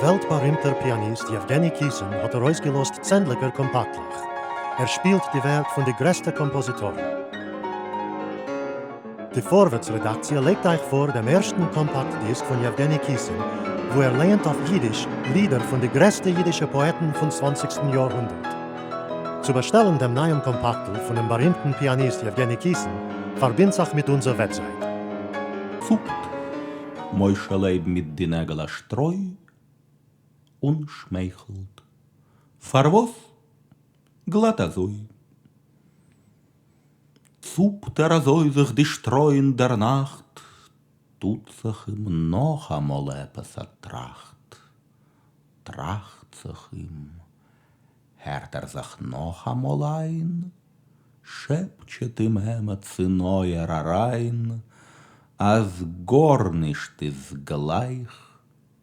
וועלט בארימטער פיאניסט יעווגעני קיסין האט ארויסגעלאזט צענדליגער קאמפאקטלעך. ער שפילט די ווערק פון די גרעסטע קאמפאזיטארן. די פארווערטס רעדאקציע לייגט אייך פאר דעם ערשטן קאמפאקט דיסק פון יעווגעני קיסין, וואו ער לייענט אויף יידיש לידער פון די גרעסטע יידישע פאעטן פון צוואנציגסטן יארהונדערט. צו באשטעלן דעם נייעם קאמפאקטל פונעם בארימטן פיאניסט יעווגעני קיסין, פארבינדט זיך מיט אונזער וועבזייט. צופּט משה לייב מיט די נעגל אַ שטרוי און שמייכלט. פֿאַר וואָס? גלאַט אַזוי. צופּט ער אַזוי זיך די שטרוי אין דער נאַכט, טוט זיך אים נאָך אַ מאָל עפּעס אַ טראַכט. טראַכט זיך אים, הערט ער זיך נאָך אַ מאָל אײַן, שעפּטשעט אים עמעץ אין אויער אַרײַן, אַז גאָרנישט איז גלײַך.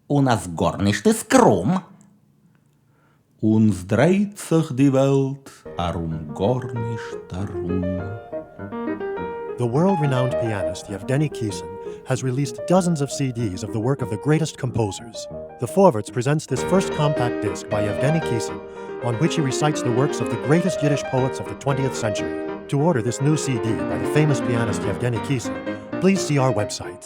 און אַז גאָרנישט איז קרום. און ס'דרייט זיך די וועלט אַרום גאָרנישט אַרום. The world-renowned pianist Yevgeny Kisin has released dozens of CDs of the work of the greatest composers. The Forverts presents this first compact disc by Yevgeny Kisin, on which he recites the works of the greatest Yiddish poets of the 20th century. To order this new CD by the famous pianist Yevgeny Kisin, please see our website.